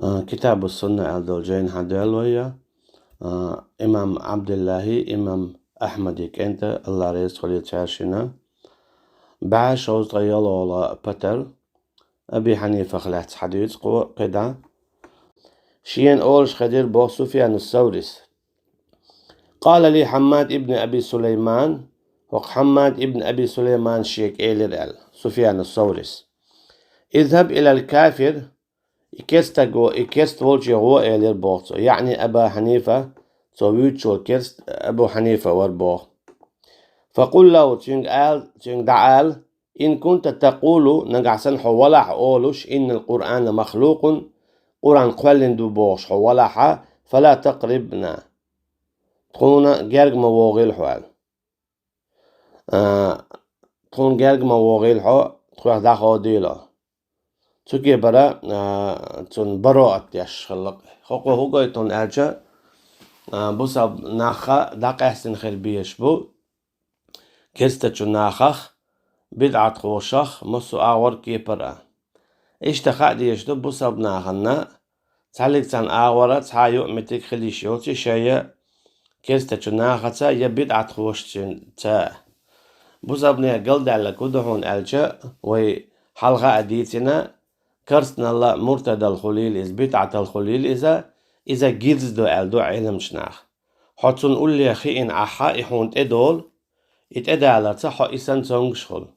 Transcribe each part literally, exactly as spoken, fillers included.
А, Китабу Сунна аьлла долу жайна хьан доьллой я, а, имам Ӏабдуллахьи, имам Ахьмади кӀентӀа, Алла реза хуьлийла цаьршинна, бӀе шовзткъе ялхолгӀа патар, Аби Хьанифах лаьцна хьадуьйцу кхо кхидӀа. Шена олуш хезира боху Суфьяну Саврис. Къала ли Хьаммад ибн Аби Сулайман, хӀокху Хьаммад ибн Аби Сулайман шега элира аьлла, Суфьяну Саврис: «Изхаб илал кафир», и керстаго, и керст волче гӀо элира боху цо, яъни Аба Хьанифа, цо вуьйцуш волу керст Абу Хьанифа вара боху. «Факъул лаху», цуьнга ала, цуьнга дӀаала: «Ин кунта такъулу», нагахь санна хьо валахь олуш, «иннал Къуръана махлукъун», Къуръан кхоьллина ду бохуш хьо валахьа, «фала такърибна», тхуна герга ма вогӀийла хьо аьлла. А, тхуна герга ма вогӀийла хьо, тхох дӀаходийла. Цу кепара, а, цунна бароат деш хилла. ХӀокхо хӀун гойту аьлча, а, бусалба нахха дӀакъаьстина хир безаш бу керстачу нахах, бидӀатхошах массо а агӀор кепара. Иштта хаа дезаш ду бусалба нахана, цхьаллиг царна агӀора цхьа а юкъаметтиг хила йиш йоций шайна, керстачу нахаца я бидӀатхошца. Бусалбанех галдаьлларг хӀун ду хьуна аьлча, вай хьалха а дийцина, керстаналла, муртадалла хуьлийла иза, бидӀаталла хуьлийла иза, иза гирза ду аьлла ду Ӏеламчу наха. Хьо цунна улле хиъна ахьа, и хьуна тӀедолу, и тӀедаларца хьо и санна цомгуш хуьлу.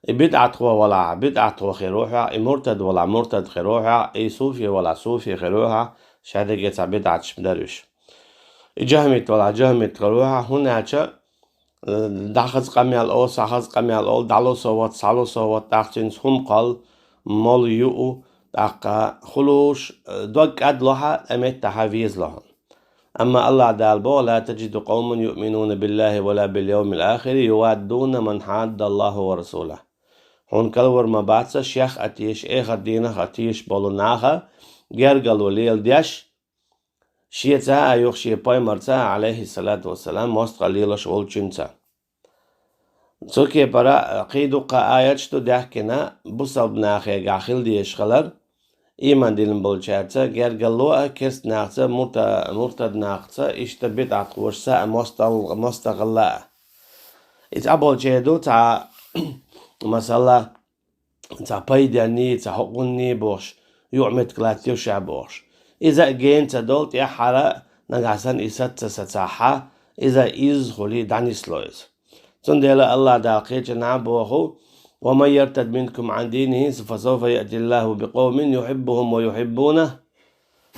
И бидӀатхо валахь, бидӀатхо хир ву хьох, и муртад валахь, муртад хир ву хьох, и суфи валахь, суфи хир ву хьох, шадерриге цхьа бидӀаташ ма дара уьш. И жахмит валахь, жахмит хир ву хьох, хӀунда аьлча, э, дӀахаза къамел олу, схьахаза къамел олу, дӀало со ват, схьало со ват, тӀаккха цуьнца хӀума кхоллу, молу юу, тӀаккха хулуш, э, дог кӀадло хьа, тӀе меттахьа везало хьуна. Амма Аллах Дала боху: «Ла таджиду къавман юъминуна биллахи ва ла бил йовмил ахири юваддуна ман хьадда Аллаха ва расулах». Хьуна калвар ма бац шех а тешаш, эхар дийнах а тешаш болу наха гергарло леладеш, шеца а юха шен пайхамарца а, алейхиссалату вассалам, мостагӀалла лелош волчуьнца. Цу кепара кхин дуккха аяташ ду даьхкина бусалба нахегахь хила дезаш хилар, ийман диллина болчаьрца гергарло а, керст нахаца, мурта-, муртад нахаца, иштта бидӀатхошца а, мостагӀал-, мостагӀалла а. И цхьаболчеран ду цхьа, масала, цхьа пайденний, цхьа хӀокхунний бохуш, юкъаметтиг латтийла ша бохуш. Иза а гена ца долу, тӀаьххьара нагахь санна и саца сацахьа, иза изза хуьлий дӀанисло иза. Цундела Аллах Дала кхечанхьа боху: «Ва ман яртад минкум ан динихи, фасавфа яъти Аллаху бикъавмин юхиббухум ва юхиббунах».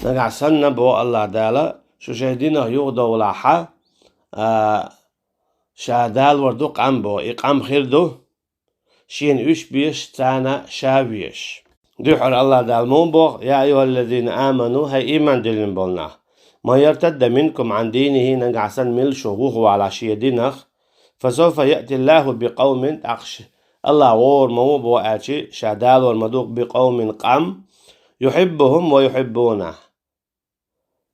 Нагахь санна, боху Аллах Дала, шу шайн динах юхадовлахьа, а, ша далор ду къам боху, и къам хир ду, шена уьш безаш, царна ша везаш. Дуьххьара Аллах Дала муха боху: «Я айюхаллазина аману», хӀай ийман диллина болу нах, «ман яртадда минкум ан динихи», нагахь санна мила шу вухавалахь шен динах, «фасавфа яъти Аллаху бикъавмин», тӀаккха ш-, Аллах вогӀур ма ву боху аьлчи, ша далор ма ду бикъавмин къам, «юхиббухум ва юхиббунах».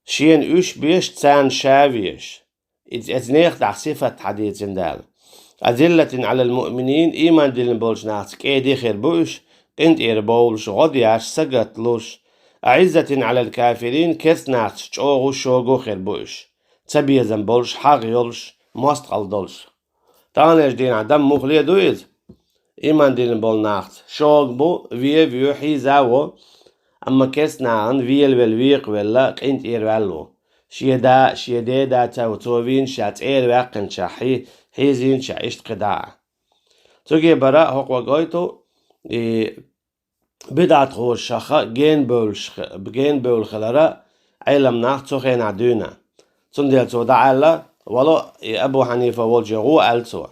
Шена уьш безаш, царна ша везаш. Иза, иза нехан тӀехь сифат хьадийцина Дала. «Азиллатин алал муъминин», ийман диллина болчу нахаца кӀеди хир бу уьш, къинтӀера бовлуш, гӀо деш, сагатдеш. «Аъиззатин алал кафирин», керст нахаца чӀогӀа шога хир бу уьш. Цабезам болуш, хьагӀ йолуш, мостагӀалла долуш. Таханлерчу дийнахь дам мухале ду иза? Ийман диллина болу нахаца шога бу, вен а вен, хьийза а во, амма керст нахана велавелла, векхавелла, къинтӀера ваьлла ву. Шен да, шен ден да ца ву, цо вийна ша, цӀера ваьккхина ша, хьий-, хьийзийна ша, иштта кхидӀа а. Цуьнга бара хӀокхо гойту, и бидӀатхошах генабевлла хи-, генабевлла хилара Ӏелам нах цу хенахь дуьйна. Цундела цо дӀааьлла: «Вало, и Абу Хьанифа волчу гӀо», аьлла цо.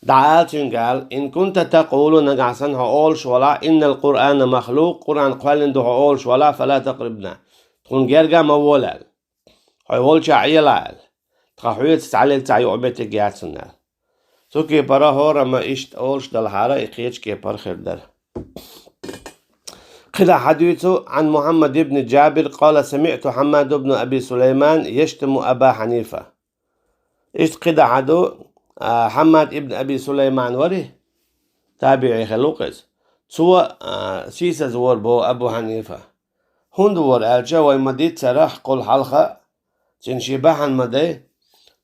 ДӀаала цуьнга аьлла: «Ин кунта такъулу», нагахь санна хьо олуш валахь, «иннал Къуръана махлукъ», Къуръан кхоьллина ду хьо олуш валахь, «фала такърибна», тхуна герга а ма вола аьлла. Хьо волчохь Ӏела аьлла. Тхан хьоьца цхьаьллиг цхьа юкъаметтиг яц хӀунда аьлла. Цу кепара хӀорамма иштта олуш далахьара, и кхечу кепара хир дара. КхидӀа хьадуьйцу, Ӏан Мухьаммад ибн Джабир, къала: «Самиъту Хьаммад ибн Аби Сулайман яштиму Аба Хьанифа». Иштта кхидӀа хьаду, а, Хьаммад ибн Аби Сулайман вари, табиӀи хилла ву иза. Цо, а, сийсазвора боху Абу Хьанифа. ХӀунда вара аьлча, вай ма дийццара кхул хьалха, цуьнан шен бахьана ма дай,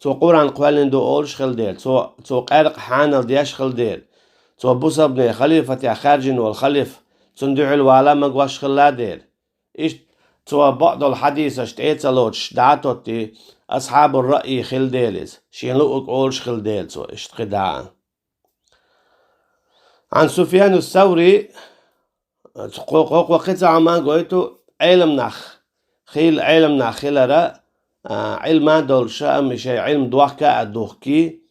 цо Къуръан кхоьллина ду олуш хилла дела, цо, цо къаьркъа хьанал деш хилла дела, цо бусалбанийн халифатехь хаьржина волу халифа, цунна дуьхьал вала магош хилла дела. Иштта цо бакъдолу хьадисаш тӀе а ца лоцуш дӀа а тоттий, асхьабур раъй хилла дела иза, шен луург олуш хилла дела цо, иштта кхин дӀа а. Ӏан Суфьяну Саври, кхо-, кхо-, кхо-, кхин цхьа хӀума гойту, Ӏелам нах, хийла Ӏелам нах хилара, а, Ӏилма долуша, амма шайн Ӏилма дохка а духкий,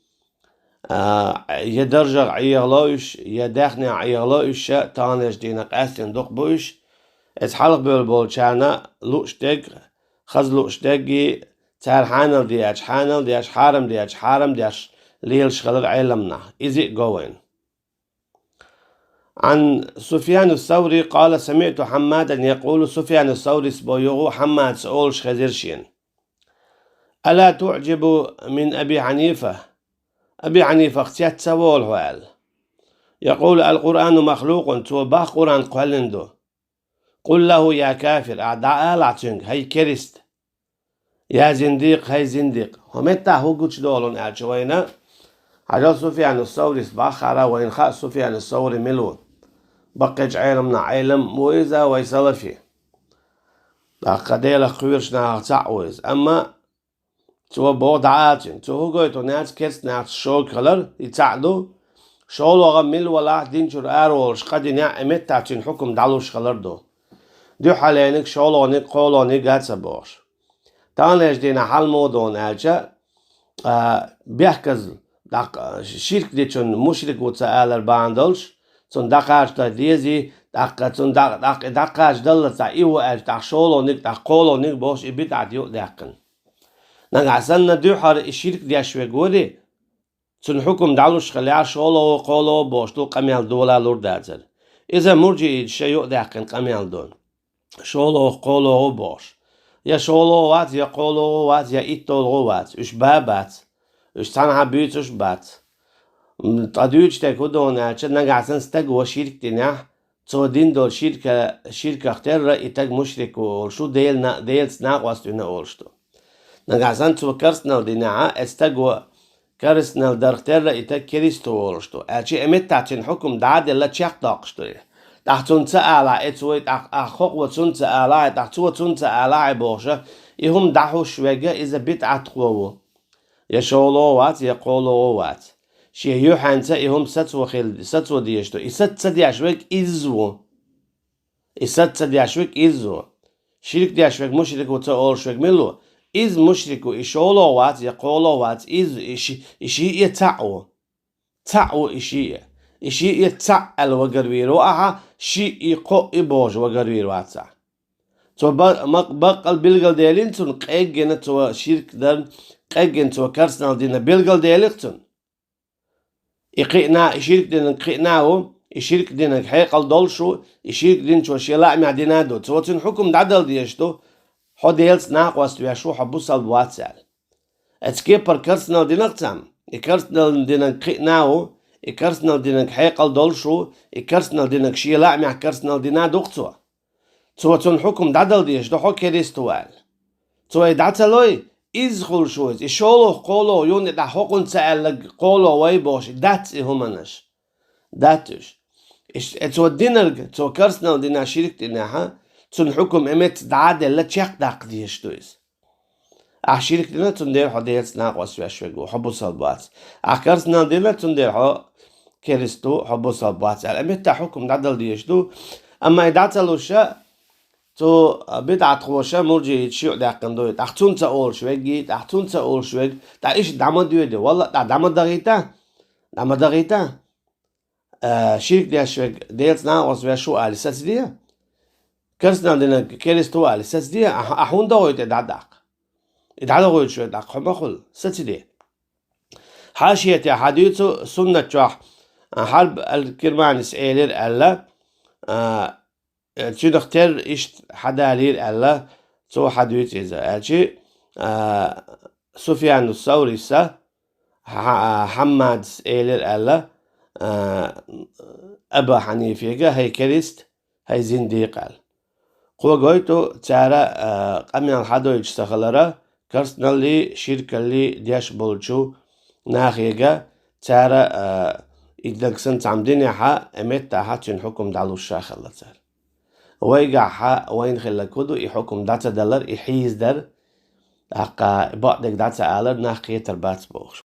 а, я даржах Ӏехало уьш, я даьхнех Ӏехало уьш, таханлерчу дийнахь къаьсттина дукха бу уьш. Иза хьалха бевлла болчарна лууш дерг, хаза лууш дерг, цара хьанал деш, хьанал деш, хьарам деш, хьарам деш лелаш хилар Ӏелам нах. Иза а го вайна. Ӏан Суфьяну Саври къала: «Самиъту Хьаммадан якъулу», Суфьяну Саврис бо юху Хьаммадас олуш хезира шена: «Ала туӀжибу мин Аби Хьанифа?» Аби Хьанифах цец ца волу хьо аьлла. «Якъулу: „Ал-Къуръану махлукъун“, цо бах Къуръан кхоьллина ду». «Къул лаху: „Я кафир“, ахь дӀаалахь цуьнга: „ХӀай керист“, я зиндикъ, хӀай зиндикъ“». ХӀун меттахь хӀун гучудолун аьлча вайна, хьажал Суфьяну Саврис баххара вайна хаьа Суфьяну Саври мила ву. Баккхийчу Ӏеламнах Ӏелам а ву иза, вай салафи. ТӀаккха Делах кхоьруш нахах цхьаъ ву иза. Амма цо боху дӀаалахь цуьнга. Цо хӀун гойту, ненца керстанаца шога хилар, и цхьаъ ду. ШолгӀа мила валахь динчуьра араволуш къа динехь, и меттахь цуьнан хьукам дӀалуш хилар ду. Дуьххьалениг, шолгӀаниг, кхоалгӀаниг а ца бохуш. Таханлерчу дийнахь хьал муха ду аьлча, а, бехказа, дӀаккха, ширк дечунна мушрик ву ца алар бахьана долуш, цунна дӀакхача дан дезий, тӀаккха цунна дӀа-, дӀаккха, дӀакхача даллалц и ву аьлча, тӀаккха шолгӀаниг, тӀаккха кхоалгӀаниг бохуш, и бидӀат юкъадаьккхина. Нагахь санна дуьххьара и ширк деш верг вари, цуьнан хьукам дӀалуш хилча, шолгӀа, кхоалгӀа бохуш долу къамел дола лур дацара. Иза мурджииша юкъадаьккхина къамел ду. ШолгӀа, кхоалгӀа бохуш. Я шолгӀа вац, я кхоалгӀа вац, я итталгӀа вац. Уьш ба бац. Уьш цхьанхьа буьйцуш бац. М, ткъа дуьйцуш дерг хӀун ду аьлча, нагахь санна стаг ву ширк динехь, цо дина долу ширка-, ширках терра и стаг мушрик ву олуш ву, Дела на-, Делаца накъост вина олуш ду. Нагахь санна цо керстанал динехь, и стаг ву керстанал дарх терра и стаг керист ву олуш ду. Аьлча и меттахь цуьнан хьукам дӀа а делла чекхдоккхуш ду и. ТӀаккха цунна ца алахь, и цо, тӀаккха ахь хӀокхо цунна ца алахь, тӀаккха цо цунна ца алахь бохуша, и хӀума дӀахьуш верг иза бидӀатхо ву. Я шолгӀа вац, я кхоалгӀа вац. Шен юьхьанца и хӀума сацо хила, сацо дезаш ду. И саца ца деш верг изза ву. И саца ца деш верг изза ву. Ширк деш верг мушрик ву ца олуш верг мила ву? Изза мушрик ву, и шолгӀа вац, я кхоалгӀа вац, изза, и ши-, и шиъ а цхьаъ ву. Цхьаъ ву и шиъ а. И шиъ а цхьаъ аьлла вагарвийр ву ахьа, шиъ и кхоъ и бохуш вагарвийр вац ахьа. Цо ба-, ма-, баккъал билгалделина цунна, къеггина цо ширк дан, къеггина цо керстанал дина билгалделира цунна. И кхиъна, и ширк динарг кхиъна а ву, и ширк динарг хьекъал долуш ву, и ширк динчо шен лаамехь дина а ду. Цо цуьнан хьукам дӀадала дезаш ду, хьо Делаца накъост веш ву, хьо бусалба вац аьлла. Оцу кепара керстанал динарг цхьамма, и керстанал динарг кхиъна а ву, и керстанал динарг хьекъал долуш ву, и керстанал динарг шен лаамехь керстанал дина а ду-кх цо. Цо цунна хьукам дӀадала дезаш ду, хьо керист ву аьлла. Цо и дӀа ца лой, изза хуьлуш ву иза. И шолгӀа, кхоалгӀа юьнна тӀехь хӀокхунна ца аьлларг кхоалгӀа вай бохуш, дац и хӀуманаш. Дац уьш. Иш-, э, цо динарг, цо керстанал дина ширк динехьа, цунна хьукам и меттаца дӀа а делла, чекхдаккха дезаш ду иза. Ахь ширк дина, цундела хьо Делаца накъост веш верг ву, хьо бусалба вац. Ахь керстанал дина, цундела хьо керист ву, хьо бусалба вац аьлла. И меттахь хьукам дӀадала дезаш ду. Амма и дӀа ца луша, цу бидӀатхоша, мурджииша юкъадаьккхина ду и. ТӀаккха цунна ца олуш верг, тӀаккха цунна ца олуш верг, тӀаккха иштта дӀа ма доьду. Валла, тӀаккха дӀа ма дахийта, дӀа ма дахийта. А, ширк деш верг Делаца накъост веш ву аьлла, сацаде. Керстанал динарг керист ву аьлла, сацаде. Ахь, ахь хӀунда дохуьйту и дӀадаккха? И дӀадохуьйтуш верг тӀаккха хьо ма хуьлу, сацаде. Хьашиятехь хьадуьйцу суннат чохь, а, Хьарб ал-Кирманис элира аьлла, а, э, цуьнах терра иштта хьадалийра аьлла, цо хьадуьйцу иза. Аьлчи, а, Суфьяну Савриса, Хьа-, Хьаммадас элира аьлла, а, Аба Хьанифега: «ХӀай керист, хӀай зиндикъ», аьлла. Кхо гойту цара, а, къамел хьадойтуш ца хилара, керстаналли, ширкалли деш болчу нахега цара, а, иднаг санна цхьана динехьа, э, меттахьа цуьнан хьукум дӀалуш ша хилла цара. Вайгахьа вайна хилла куду и хьукум дӀа ца далар, и хьийзадар, тӀаккха бакъдерг дӀа ца алар нах кхетар бац бохуш.